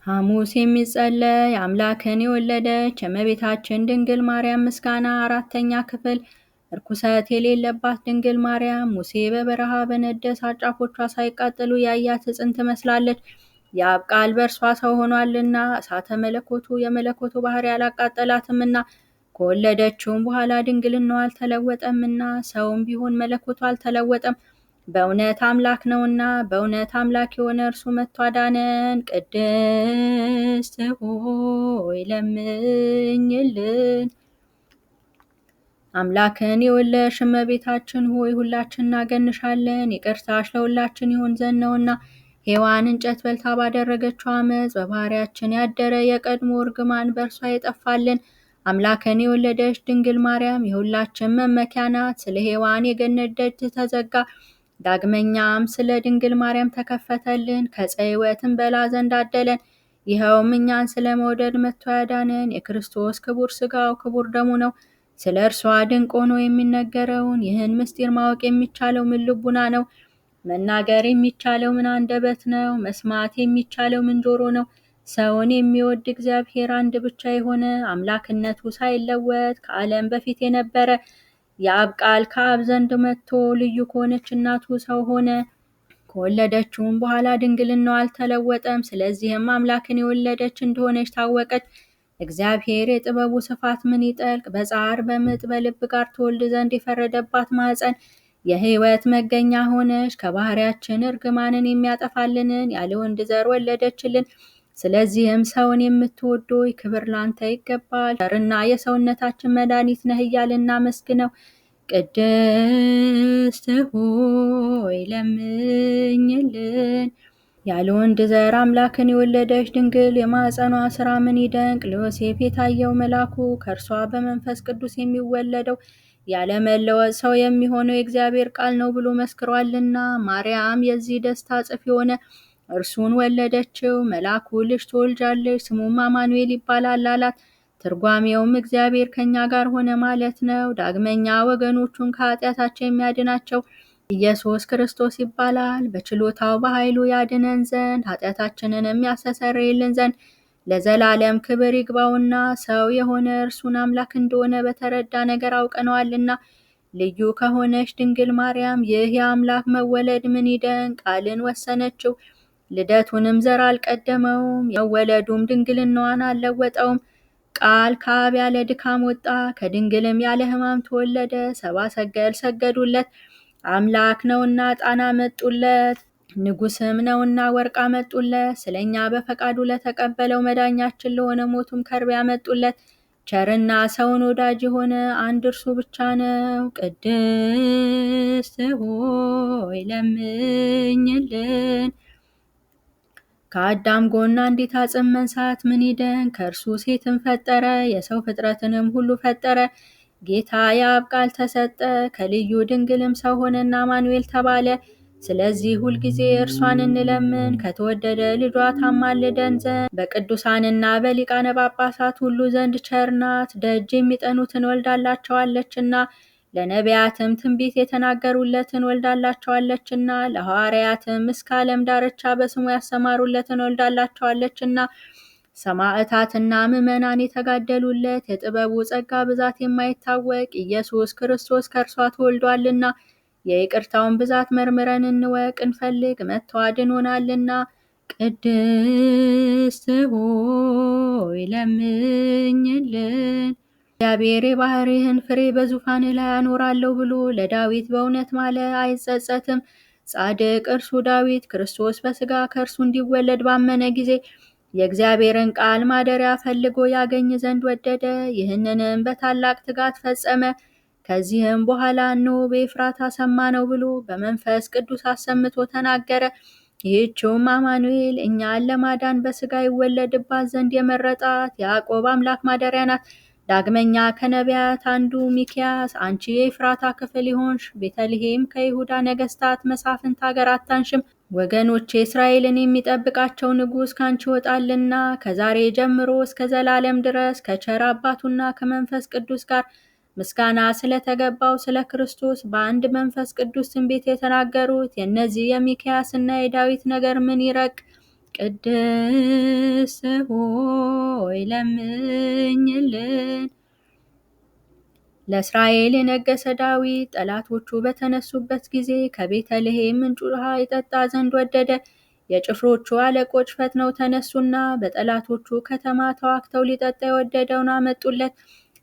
ሐሙስ የሚጸለይ አምላክን የወለደች የእመቤታችን ድንግል ማርያም ምስጋና አራተኛ ክፍል። እርኩሰት የሌለባት ድንግል ማርያም ሙሴ በበረሃ በነደ እሳት ጫፎቿ ሳይቃጠሉ ያያት ሕፅን ትመስላለች። የአብ ቃል በእርሷ ሰው ሆኗልና እሳተ መለኮቱ የመለኮቱ ባህሪ አላቃጠላትምና ከወለደችውም በኋላ ድንግልናዋ አልተለወጠምና ሰውም ቢሆን መለኮቱ አልተለወጠም። በእውነት አምላክ ነውና በእውነት አምላክ የሆነ እርሱ መጥቶ አዳነን። ቅድስት ሆይ ለምኝልን። አምላክን የወለድሽ እመቤታችን ሆይ ሁላችን እናገንሻለን። ይቅርታሽ ለሁላችን ይሆን ዘንድ ነውና ሔዋን እንጨት በልታ ባደረገችው አመፅ በባህሪያችን ያደረ የቀድሞ እርግማን በእርሷ የጠፋልን አምላክን የወለደች ድንግል ማርያም የሁላችን መመኪያ ናት። ስለ ሔዋን የገነት ደጅ ተዘጋ፣ ዳግመኛም ስለ ድንግል ማርያም ተከፈተልን። ከዕፀ ሕይወት እንበላ ዘንድ አደለን። ይኸውም እኛን ስለ መውደድ መጥቶ ያዳነን የክርስቶስ ክቡር ሥጋው ክቡር ደሙ ነው። ስለ እርሷ ድንቅ ሆኖ የሚነገረውን ይህን ምስጢር ማወቅ የሚቻለው ምን ልቡና ነው? መናገር የሚቻለው ምን አንደበት ነው? መስማት የሚቻለው ምን ጆሮ ነው? ሰውን የሚወድ እግዚአብሔር አንድ ብቻ የሆነ አምላክነቱ ሳይለወጥ ከዓለም በፊት የነበረ የአብ ቃል ከአብ ዘንድ መጥቶ ልዩ ከሆነች እናቱ ሰው ሆነ። ከወለደችውም በኋላ ድንግልናው አልተለወጠም። ስለዚህም አምላክን የወለደች እንደሆነች ታወቀች። እግዚአብሔር የጥበቡ ስፋት ምን ይጠልቅ! በጻር በምጥ በልብ ጋር ትወልድ ዘንድ የፈረደባት ማኅፀን የሕይወት መገኛ ሆነች። ከባህሪያችን እርግማንን የሚያጠፋልንን ያለ ወንድ ዘር ወለደችልን። ስለዚህም ሰውን የምትወድ ሆይ ክብር ላንተ ይገባል፣ ቸርና የሰውነታችን መድኃኒት ነህ እያልን እናመስግነው። ቅድስት ሆይ ለምኝልን። ያለ ወንድ ዘር አምላክን የወለደች ድንግል የማኅፀኗ ሥራ ምን ይደንቅ! ለዮሴፍ የታየው መልአኩ ከእርሷ በመንፈስ ቅዱስ የሚወለደው ያለመለወጥ ሰው የሚሆነው የእግዚአብሔር ቃል ነው ብሎ መስክሯልና። ማርያም የዚህ ደስታ ጽፍ የሆነ እርሱን ወለደችው። መልአኩ ልጅ ትወልጃለሽ፣ ስሙም አማኑኤል ይባላል አላት። ትርጓሜውም እግዚአብሔር ከኛ ጋር ሆነ ማለት ነው። ዳግመኛ ወገኖቹን ከኃጢአታቸው የሚያድናቸው ኢየሱስ ክርስቶስ ይባላል። በችሎታው በኃይሉ ያድነን ዘንድ ኃጢአታችንንም ያስተሰርይልን ዘንድ ለዘላለም ክብር ይግባውና ሰው የሆነ እርሱን አምላክ እንደሆነ በተረዳ ነገር አውቀነዋልና። ልዩ ከሆነች ድንግል ማርያም ይህ የአምላክ መወለድ ምን ይደንቅ! ቃልን ወሰነችው፣ ልደቱንም ዘር አልቀደመውም፣ የመወለዱም ድንግልናዋን አልለወጠውም። ቃል ከአብ ያለ ድካም ወጣ፣ ከድንግልም ያለ ሕማም ተወለደ። ሰብአ ሰገል ሰገዱለት፣ አምላክ ነውና ዕጣን አመጡለት፣ ንጉስም ነውና ወርቅ አመጡለት። ስለኛ በፈቃዱ ለተቀበለው መዳኛችን ለሆነ ሞቱም ከርቤ ያመጡለት። ቸርና ሰውን ወዳጅ የሆነ አንድ እርሱ ብቻ ነው። ቅድስት ሆይ ለምኝልን። ከአዳም ጎን አንዲት አጽም መንሳት ምን ይደንቅ! ከእርሱ ሴትን ፈጠረ፣ የሰው ፍጥረትንም ሁሉ ፈጠረ። ጌታ የአብ ቃል ተሰጠ፣ ከልዩ ድንግልም ሰው ሆነና አማኑኤል ተባለ። ስለዚህ ሁልጊዜ እርሷን እንለምን፣ ከተወደደ ልጇ ታማልደን ዘንድ በቅዱሳንና በሊቃነ ጳጳሳት ሁሉ ዘንድ ቸር ናት። ደጅ የሚጠኑትን ወልዳላቸዋለችና፣ ለነቢያትም ትንቢት የተናገሩለትን ወልዳላቸዋለችና፣ ለሐዋርያትም እስከ ዓለም ዳርቻ በስሙ ያሰማሩለትን ወልዳላቸዋለችና፣ ሰማዕታትና ምዕመናን የተጋደሉለት የጥበቡ ጸጋ ብዛት የማይታወቅ ኢየሱስ ክርስቶስ ከእርሷ ተወልዷልና፣ የይቅርታውን ብዛት መርምረን እንወቅ እንፈልግ፣ መጥቶ አድኖናልና። ቅድስት ሆይ ለምኝልን። እግዚአብሔር የባሕርይህን ፍሬ በዙፋንህ ላይ አኖራለሁ ብሎ ለዳዊት በእውነት ማለ፣ አይጸጸትም። ጻድቅ እርሱ ዳዊት ክርስቶስ በሥጋ ከእርሱ እንዲወለድ ባመነ ጊዜ የእግዚአብሔርን ቃል ማደሪያ ፈልጎ ያገኝ ዘንድ ወደደ። ይህንንም በታላቅ ትጋት ፈጸመ። ከዚህም በኋላ እነሆ በኤፍራታ ሰማነው ብሎ በመንፈስ ቅዱስ አሰምቶ ተናገረ። ይህችውም አማኑኤል እኛን ለማዳን በሥጋ ይወለድባት ዘንድ የመረጣት ያዕቆብ አምላክ ማደሪያ ናት። ዳግመኛ ከነቢያት አንዱ ሚክያስ አንቺ የኤፍራታ ክፍል የሆንሽ ቤተልሔም ከይሁዳ ነገስታት መሳፍንት ሀገር አታንሽም፣ ወገኖቼ እስራኤልን የሚጠብቃቸው ንጉሥ ካንቺ ይወጣልና ከዛሬ ጀምሮ እስከ ዘላለም ድረስ ከቸር አባቱና ከመንፈስ ቅዱስ ጋር ምስጋና ስለተገባው ስለ ክርስቶስ በአንድ መንፈስ ቅዱስ ትንቢት የተናገሩት የእነዚህ የሚክያስና የዳዊት ነገር ምን ይረቅ! ቅድስት ሆይ ለምኝልን። ለእስራኤል የነገሰ ዳዊት ጠላቶቹ በተነሱበት ጊዜ ከቤተልሔም ምንጭ ውሃ ይጠጣ ዘንድ ወደደ። የጭፍሮቹ አለቆች ፈጥነው ተነሱና በጠላቶቹ ከተማ ተዋግተው ሊጠጣ የወደደውን አመጡለት።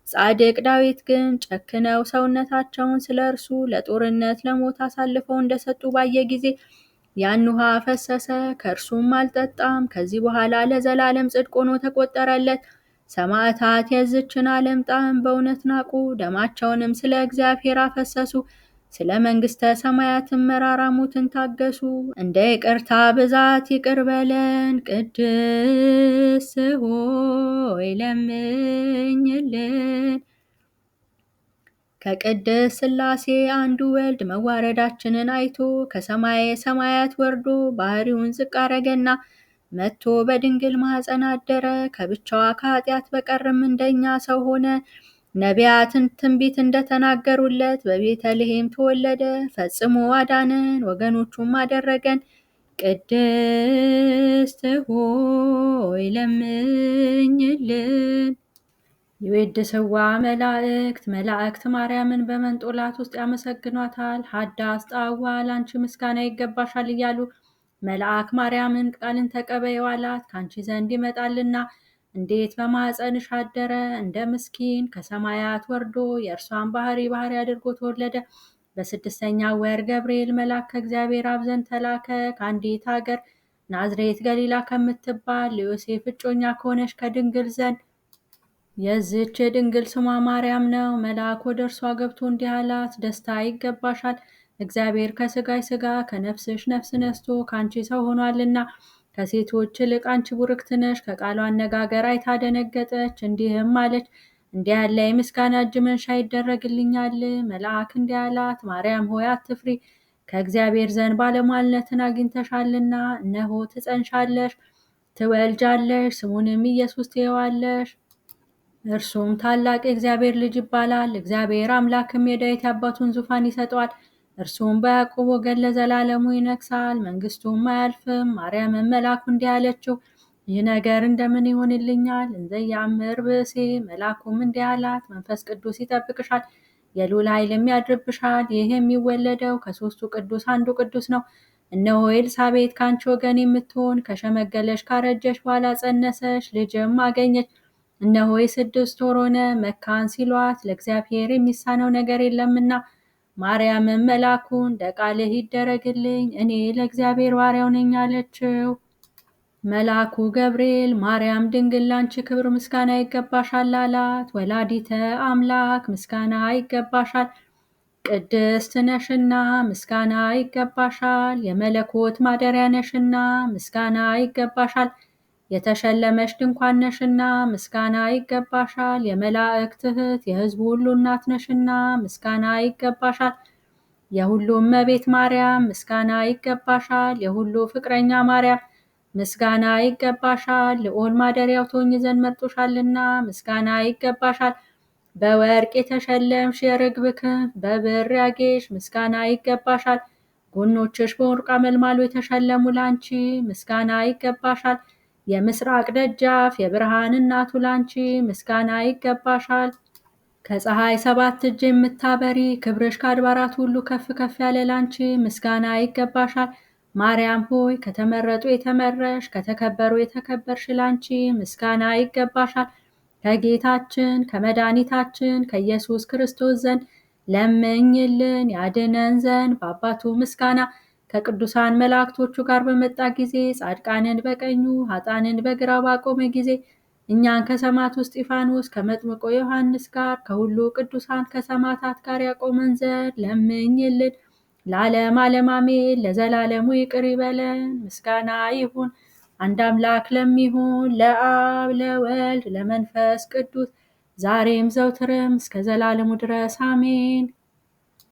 ጻድቅ ዳዊት ግን ጨክነው ሰውነታቸውን ስለ እርሱ ለጦርነት ለሞት አሳልፈው እንደሰጡ ባየ ጊዜ ያን ውሃ አፈሰሰ፣ ከእርሱም አልጠጣም። ከዚህ በኋላ ለዘላለም ጽድቅ ሆኖ ተቆጠረለት። ሰማዕታት የዝችን ዓለም ጣዕም በእውነት ናቁ፣ ደማቸውንም ስለ እግዚአብሔር አፈሰሱ። ስለ መንግሥተ ሰማያትን መራራ ሞትን ታገሱ። እንደ ይቅርታ ብዛት ይቅር በለን። ቅድስት ሆይ ለምኝልን። ከቅድስት ሥላሴ አንዱ ወልድ መዋረዳችንን አይቶ ከሰማየ ሰማያት ወርዶ ባህሪውን ዝቅ አረገና መጥቶ በድንግል ማኅፀን አደረ። ከብቻዋ ከኃጢአት በቀርም እንደኛ ሰው ሆነ። ነቢያትን ትንቢት እንደተናገሩለት በቤተልሔም ተወለደ። ፈጽሞ አዳነን፣ ወገኖቹም አደረገን። ቅድስት ሆይ ለምኝልን። ይዌድስዋ መላእክት መላእክት ማርያምን በመንጦላት ውስጥ ያመሰግኗታል። ሀዳስ ጣዋ ላንቺ ምስጋና ይገባሻል እያሉ መልአክ ማርያምን ቃልን ተቀበይው አላት። ከአንቺ ዘንድ ይመጣልና እንዴት በማኅፀንሽ አደረ? እንደ ምስኪን ከሰማያት ወርዶ የእርሷን ባህሪ ባህሪ አድርጎ ተወለደ። በስድስተኛ ወር ገብርኤል መልአክ ከእግዚአብሔር አብ ዘንድ ተላከ። ከአንዲት ሀገር ናዝሬት ገሊላ ከምትባል ለዮሴፍ እጮኛ ከሆነች ከድንግል ዘንድ። የዚህች የድንግል ስሟ ማርያም ነው። መልአክ ወደ እርሷ ገብቶ እንዲህ አላት፣ ደስታ ይገባሻል፣ እግዚአብሔር ከስጋሽ ስጋ ከነፍስሽ ነፍስ ነስቶ ከአንቺ ሰው ሆኗልና ከሴቶች ይልቅ አንቺ ቡርክት ነሽ። ከቃሉ አነጋገር አይታ ደነገጠች፣ እንዲህም አለች፣ እንዲህ ያለ የምስጋና እጅ መንሻ ይደረግልኛል? መልአክ እንዲህ አላት፣ ማርያም ሆይ አትፍሪ፣ ከእግዚአብሔር ዘንድ ባለሟልነትን አግኝተሻልና። እነሆ ትጸንሻለሽ፣ ትወልጃለሽ፣ ስሙንም ኢየሱስ ትይዋለሽ። እርሱም ታላቅ የእግዚአብሔር ልጅ ይባላል። እግዚአብሔር አምላክም የዳዊት አባቱን ዙፋን ይሰጠዋል። እርሱም በያዕቆብ ወገን ለዘላለሙ ይነግሣል፣ መንግስቱም አያልፍም። ማርያምም መልአኩ እንዲህ አለችው፣ ይህ ነገር እንደምን ይሆንልኛል? እንዘ ኢየአምር ብእሴ። መልአኩም እንዲህ አላት፣ መንፈስ ቅዱስ ይጠብቅሻል፣ የልዑል ኃይልም ያድርብሻል። ይህ የሚወለደው ከሦስቱ ቅዱስ አንዱ ቅዱስ ነው። እነሆ ኤልሳቤጥ ከአንቺ ወገን የምትሆን ከሸመገለች ካረጀች በኋላ ጸነሰች፣ ልጅም አገኘች። እነሆ የ6 ወር ሆነ መካን ሲሏት፣ ለእግዚአብሔር የሚሳነው ነገር የለምና። ማርያምም መልአኩን እንደ ቃልህ ይደረግልኝ፣ እኔ ለእግዚአብሔር ባሪያው ነኝ አለችው። መልአኩ ገብርኤል ማርያም ድንግል ላንቺ ክብር ምስጋና ይገባሻል አላት። ወላዲተ አምላክ ምስጋና ይገባሻል፣ ቅድስት ነሽና ምስጋና ይገባሻል። የመለኮት ማደሪያ ነሽና ምስጋና ይገባሻል። የተሸለመሽ ድንኳን ነሽና ምስጋና ይገባሻል። የመላእክት እህት የሕዝቡ ሁሉ እናት ነሽና ምስጋና ይገባሻል። የሁሉ እመቤት ማርያም ምስጋና ይገባሻል። የሁሉ ፍቅረኛ ማርያም ምስጋና ይገባሻል። ልዑል ማደሪያው ትሆኚ ዘንድ መርጦሻልና ምስጋና ይገባሻል። በወርቅ የተሸለምሽ የርግብ ክንፍ በብር ያጌሽ ምስጋና ይገባሻል። ጎኖችሽ በወርቅ አመልማሎ የተሸለሙ ላንቺ ምስጋና ይገባሻል። የምስራቅ ደጃፍ የብርሃን እናቱ ላንቺ ምስጋና ይገባሻል። ከፀሐይ 7 እጅ የምታበሪ ክብርሽ ከአድባራት ሁሉ ከፍ ከፍ ያለ ላንቺ ምስጋና ይገባሻል። ማርያም ሆይ ከተመረጡ የተመረሽ ከተከበሩ የተከበርሽ ላንቺ ምስጋና ይገባሻል። ከጌታችን ከመድኃኒታችን ከኢየሱስ ክርስቶስ ዘንድ ለምኝልን ያድነን ዘንድ በአባቱ ምስጋና ከቅዱሳን መላእክቶቹ ጋር በመጣ ጊዜ ጻድቃንን በቀኙ ኃጥአንን በግራው ባቆመ ጊዜ እኛን ከሰማዕቱ እስጢፋኖስ ከመጥምቁ ዮሐንስ ጋር ከሁሉ ቅዱሳን ከሰማዕታት ጋር ያቆመን ዘንድ ለምኝልን። ለዓለም ዓለም አሜን። ለዘላለሙ ይቅር ይበለን። ምስጋና ይሁን አንድ አምላክ ለሚሆን ለአብ ለወልድ ለመንፈስ ቅዱስ ዛሬም ዘውትርም እስከ ዘላለሙ ድረስ አሜን።